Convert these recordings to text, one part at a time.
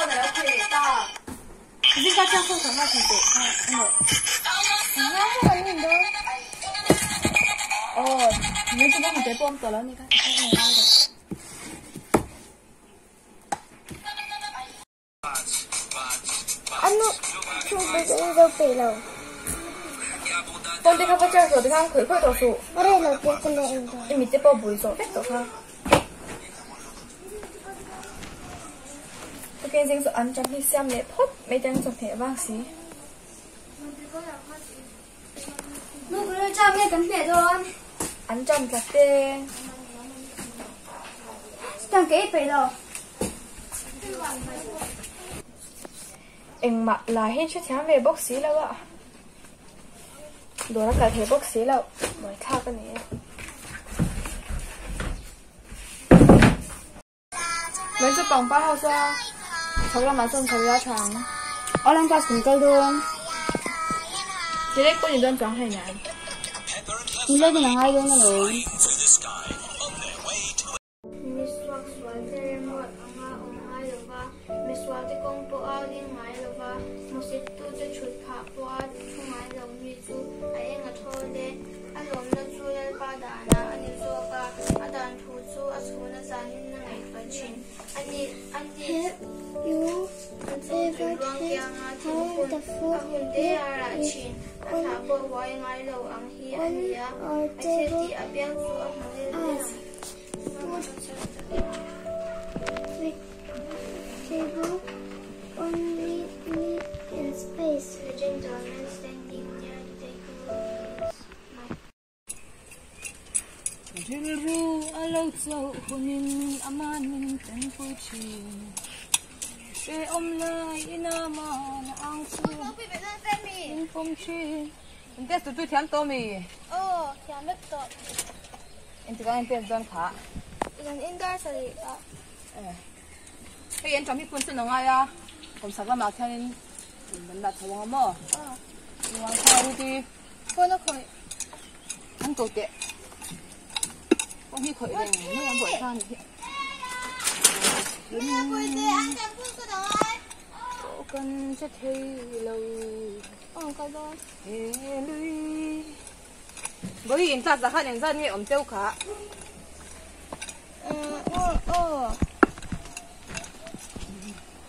phone a lo khawih leh ta. Zingka chuan phone khawih nghal teh kha a nawh. Aw, min chu bawng hnute pawh awm tawh lo a ni kha, ka phone a ngai lo. A nu chu bik in zo peih lo. Phone te kha va charge rawh tikhan khawih khawih tawh suh. A rei lo tih ka leh eng dawn. I mit te pawh bui zawh vek tawh kha. Tukin zing chu an chawhmeh siam leh phawt mai te an chawhmeh vang si. Nu ka lo cham nge kan hmeh dawn. An cham tlat te. Chutiang ka ei peih lo. Engmah la hi hrethiam ve bawk si lo a. Dawr a kal thei bawk si lo. Buaithlak a ni e. Mai chu pangpar ho chuan chho lamah chuan chho ila tha ang. Online class kan kal dawn. Direct pawh ni dawn chuang hei nen. Ni lek in a ngai dawn alawm. Misuak sualte remruat anga awm ngai lova, misualte kawng pawha ding ngai lova, hmusittute thut phah pawha thu ngai lo mi chu a eng a thawl e. A lawmna chu Lalpa danah a ni zawk a, a dan thu chu a chhuna zanin a ngaihtuah thin. A ni, a ni chu tui ruang kianga thingphun a hun te a rah thin. A thlah pawh huai ngai lo ang hi a ni a, a thil tih apiang chu a hmu nel vel ang. The gentleman standing near the table is my. Rilru a lo chauh hunin a manin tanpui thin. Hrehawm lai ina man a ang chu min pawm thin. In test tu chu thiam tawh mi? Aw, thiam vek tawh. Engtik ah in test dawn kha? Zan in dar sarih ah. Eh. Hei an ṭam hi phun chu na ngai a, kawmsak lamah khianin kan dah chho ang a maw? Aw. Nuam kha Ruti. Phone a khawih. An ko teh. Phone hi khawih reng mai an buai kha ni hi. Mia pui teh an ṭam phun chu na ngai. Aw kan hre thei lo. Aw ka dawn. He lui. Bawihi in class ah khan engzat nge awm teuh kha? Aw aw.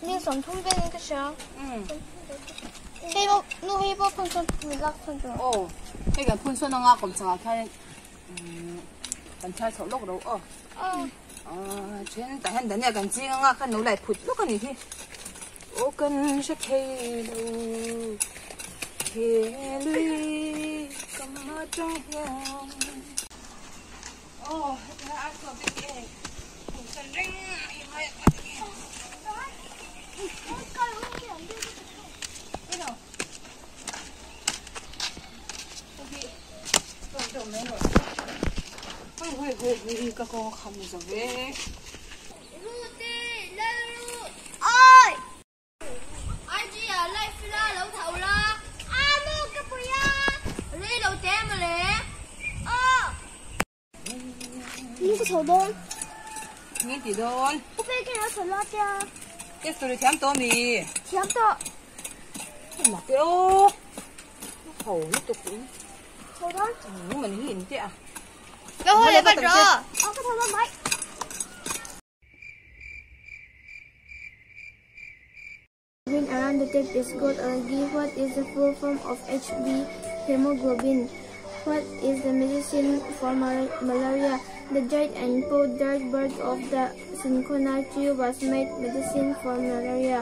Ni 30 velin ka hria. Hei pawh nu hei pawh phun sawn min lak chhan tur. Aw hei kan phun sawn anga kawm changah khan kan chhar chhoh lawk ro aw. Aw then tah hian dhania kan ching anga khan lo lai phut lawk a ni hi. Aw kan hre thei lo he lui kam atang hian. Aw heta a saw te khi hei kum san reng a i mai a ti nge. Hoi hoi hoi hoi ka kawng a kham zo ve. Ruti Lalru Oi! IG ah live ila lo tho la. A nu ka pui a. Rei lo te mawle. Aw. Nu ka chho dawn. Nge ti dawn. U pek in a chho la tia. Test tur i thiam tawh mi? Thiam tawh. Mak e aw. Ho lutuk in. Chho dawn. Nu man hi in te a. Ka haw leh vat rawh. Aw ka tho dawn mai. Green around the tip is called algae. What is the full form of HB hemoglobin? What is the medicine for malaria? The dried and powdered bark of the cinchona tree was made medicine for malaria.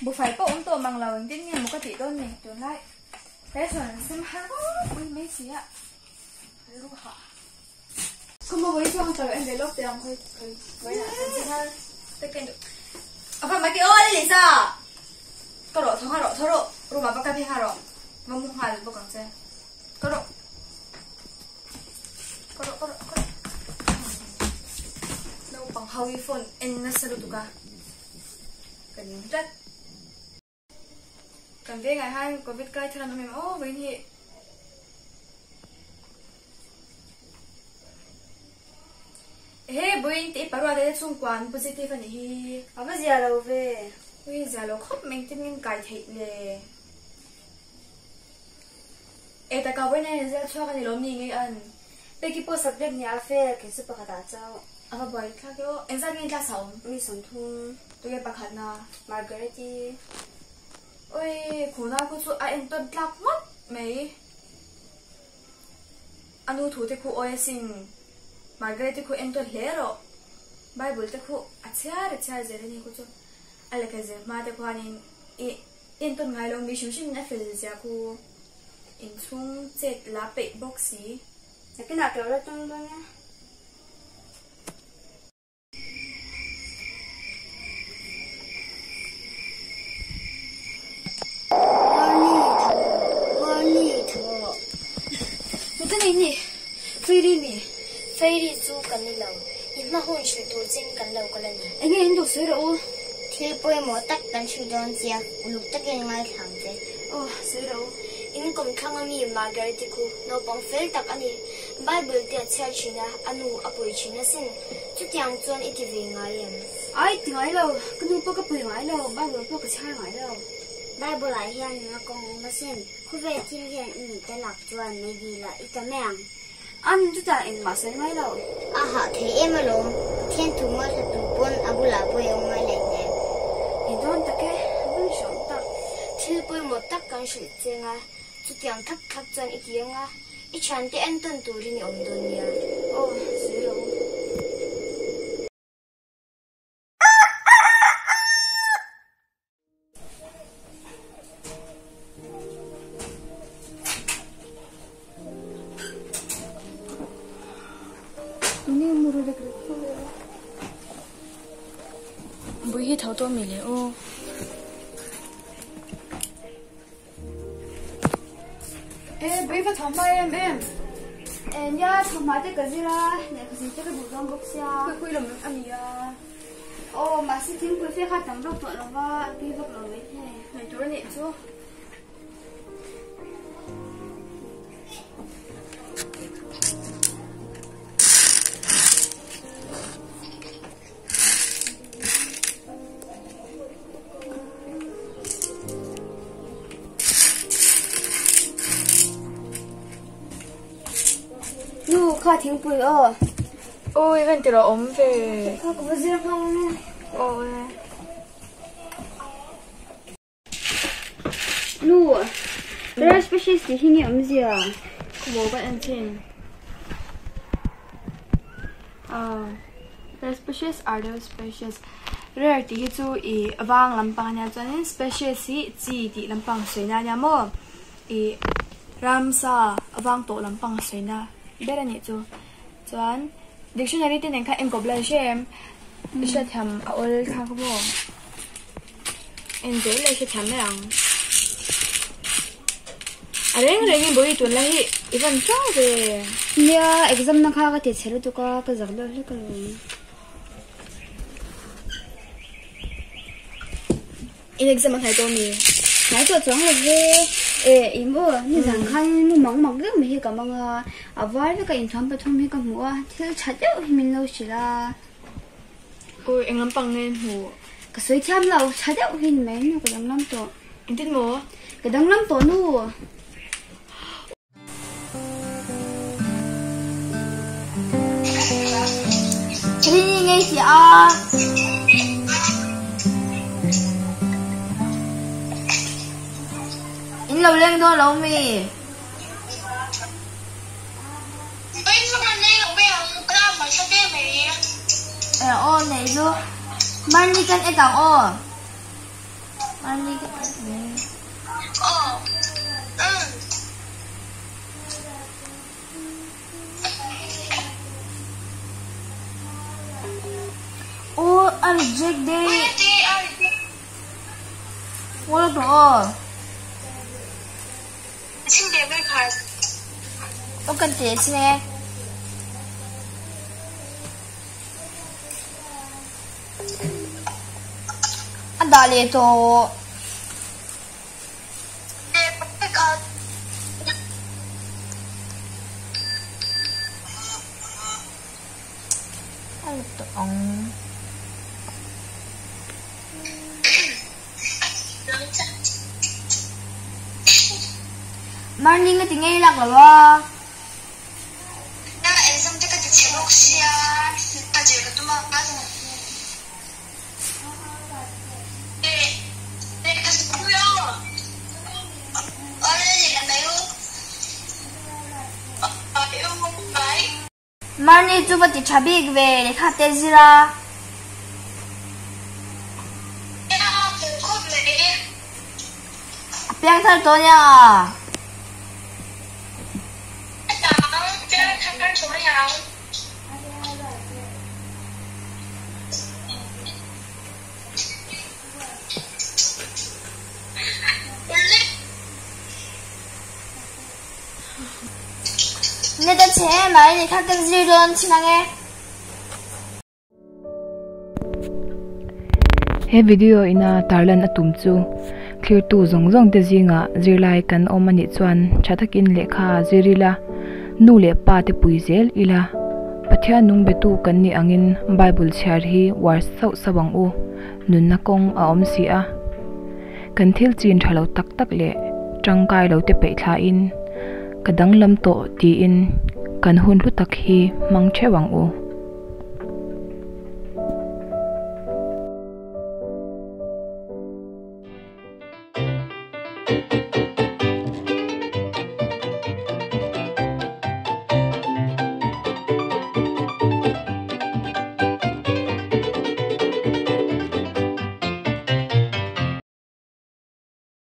Buhfai pawh awm tawh mang lo engtin nge maw ka tih dawn ni tunlai ration an sem har ropui mai si a rilru hah. Khawmaw vawi chuang ka lo en ve lawk teh ang khawi khawi vawi ah kan chhar te ka duh. A fa mai aw Lisa ka rawh tho ngha rawh tho rawh room ah va ka phei ngha rawh va mu nghal bawk ang che ka rawh. ho hi phone en nasa lutuk a ka ning tlat. Kan vengah hian covid kai thar an awm em aw vawiin hi. Ehe vawiin tih parua te chhungkua an positive a nih hi. A va zia lo ve. Ui zia lo khawp mai engtin nge kai theih le. E taka vawiin hian result chhuak a ni lawm ni ngei an. Peki pawh subject nia a fail kei chu pakhat ah chauh. A va buai thlak e aw. Engzat nge class a awm? Mi 30. Tunge pakhatna? Margaret-i. Oi, khuna khu chu a entawn tlak ngawt mai. A nu thu te khu awi asin. Margaret-i khu entawn hle rawh. Bible te khu a chhiar a chhiar zel a ni khu chu. A lehkha zir hma te khuanin i entawn ngai lo mi hrim hrimin a fel zia khu inchhung chet la peih bawk si. Nakinah ka lo la tum dawn e. Fairy chu kan ni lo, i hma hun hrilh tur chin kan lo kal a ni. Enge in duh sawi rawh u. Thil pawimawh tak kan hrilh dawn chia, uluk takin ngaithla ang che. Aw, sawi rawh u. In kawmthlang ami Margaret-i khu naupang fel tak a ni. Bible te a chhiar thin a, a nu a pui thin asin. Chutiang chuan i ti ve ngai em? Ai, ti ngai lo. Ka nu pawh ka pui ngai lo, Bible pawh ka chhiar ngai lo. Bible ah hian nuna kawng awm asin. Khawvel thil hian i nih te lak chuan mei la i ta mai ang. An chutah engmah sawi ngai lo. A hah thei em alawm. Pathian thu ngaithla tur pawn a bulah pawh i awm ngai leh hnem. I dawn tak e, a vun hreawm tak. Thil pawimawh tak kan hrilh cheng a, chutiang thlap thlap chuan i ti ang a, i thiante entawn turin i awm dawn nia. Aw, sawi rawh u. Bui hi tho tawh mi le aw. E bui va tho hma em em. E nia tho hma te ka zir a, lehkha zir te ka duh dawn bawk sia. Khawi khawi lawm a ni a. Aw, mahse thingpui fe kha tam vak tawh lo va, tui vak lo mai thei. Ngaih tur a nih chu. Nu, kha thingpui aw. Aw, i van tirh a awm ve. Kha ka va zir nghal ang e. Aw e. Nu, rare species tih hi nge awmzia? Khaw kan en chin. Ah, rare species are those species. Rare tih hi chu i vang lampang ania chuanin species hi chi tih lampang sawina ania maw? I ramsa vang tawh lampang sawina ber a nih chu. Chuan dictionary te nen khan enkawp la hre em? I hriatthiam a awl thlak maw? En zel la i hrethiam mai ang. A reng rengin bawi tun la hi i van chau ve. Nia, exam na kha ka ti chhe lutuk a, ka zak deuh hlek alawm. In exam a hnai tawh mi? Hnai tawh chuang lo ve. E, im aw, nizan khan mu mang mak deuh mai hi ka mang a, a var veka inthuam pathum hi ka hmu a, thil tha deuh hi min lo hrilh a. Awi, eng lampang nge hmu? Ka sawi thiam lo, tha deuh hi ni mai nu, ka danglam tawh. Engtin maw? Ka danglam tawh nu. Rini ngei si a. In lo leng dawn lo mi? Aw nei chu Marni kan et ang aw. Marni kan et mai. Aw a reject daih. Ngawi tawh aw. Aw kan teh chin e. dah leh tawh. A la tawh ang. Morning a ti ngei lak lo a. Marnie chu va ti tha bik ve lehkha te zir a. A piang thar tawh nia. Net a chhe em mai ni kha kan zir dawn thin ang e. He video ina tarlan a tum chu thlirtu zawng zawng te zingah zirlai kan awm a nih chuan tha takin lehkha zir ila, nu leh pa te pui zel ila, Pathian nung betu kan nih angin Bible chhiar hi uar sauh sauh ang u, nunna kawng a awm si a. Kan thil chin tha lo tak tak leh tangkai lo te peih thlain ka danglam tawh tiin kan hun hlu tak hi hmang theuh ang u.